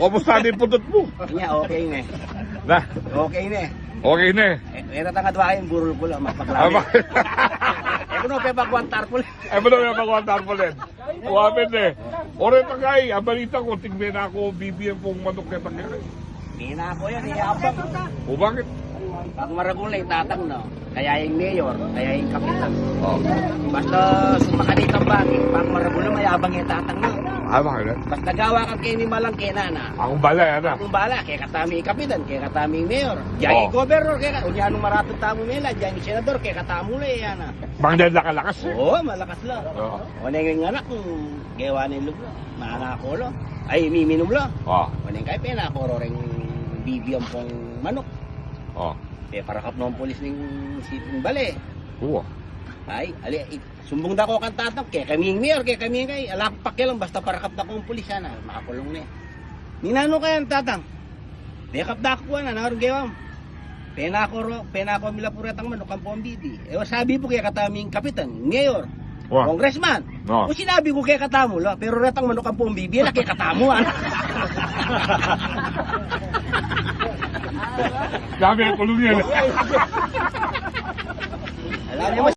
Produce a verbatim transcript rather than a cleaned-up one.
Kumusta ne ing putut mu? Nya, okay ne. Na? Okay ne. Okay ne. E, e, tatang adwa ing burol ku la, magpaklaro. Aba. E, ku no, pepakuan tarpulin. E, ku no, pepakuan tarpulin. Kuamin ne. O reta kay, a balita ku, ating menako bibi ampong manuk keta kay. Menako yan, e, abang. O, bakit? Pang maragul na ing tatang, no? Kaya ing mayor, kaya ing kapitan. O. Basta sumakanitang bagi, pang maragul na, mayabang ing tatang, no? Abang, e? Basta gawa ka keni malang kena na. Akung bala, e, na. Akung bala, kekatamu ing kapitan, kekatamu ing mayor. Diyan ing gobernador, keka, o diyan ing maratun tamu mela, diyan ing senador, kekatamu la, e, na. Bang diyan la kalakas, e? O, malakas la. O. O, neng anak, gewa ne ing lub la. Manako la. Ay, miminum la. O. O, neng kay penako ro reng bibi ampong manuk. O. Peparakap no ing pulis ning siping bale. Wa. Ay, ali, i-, sumbung da ku kang tatang, kekami ing mayor, kekami ing kay, ala kung pakialam, basta parakap da kung pulis, sana, makulung ne. Ninanu kaya, tatang? Mekap da ku, ana, nanung gewa mu? Penako ro, penako mi la pu retang manuk ampong bibi. E, o, sabi pu kekatamu ing kapitan, mayor, congressman. O. O, sinabi ku kekatamu la, pero retang manuk ampong bibi, ala kekatamu, ana. Sabi, kulung yan. Ala ne, mas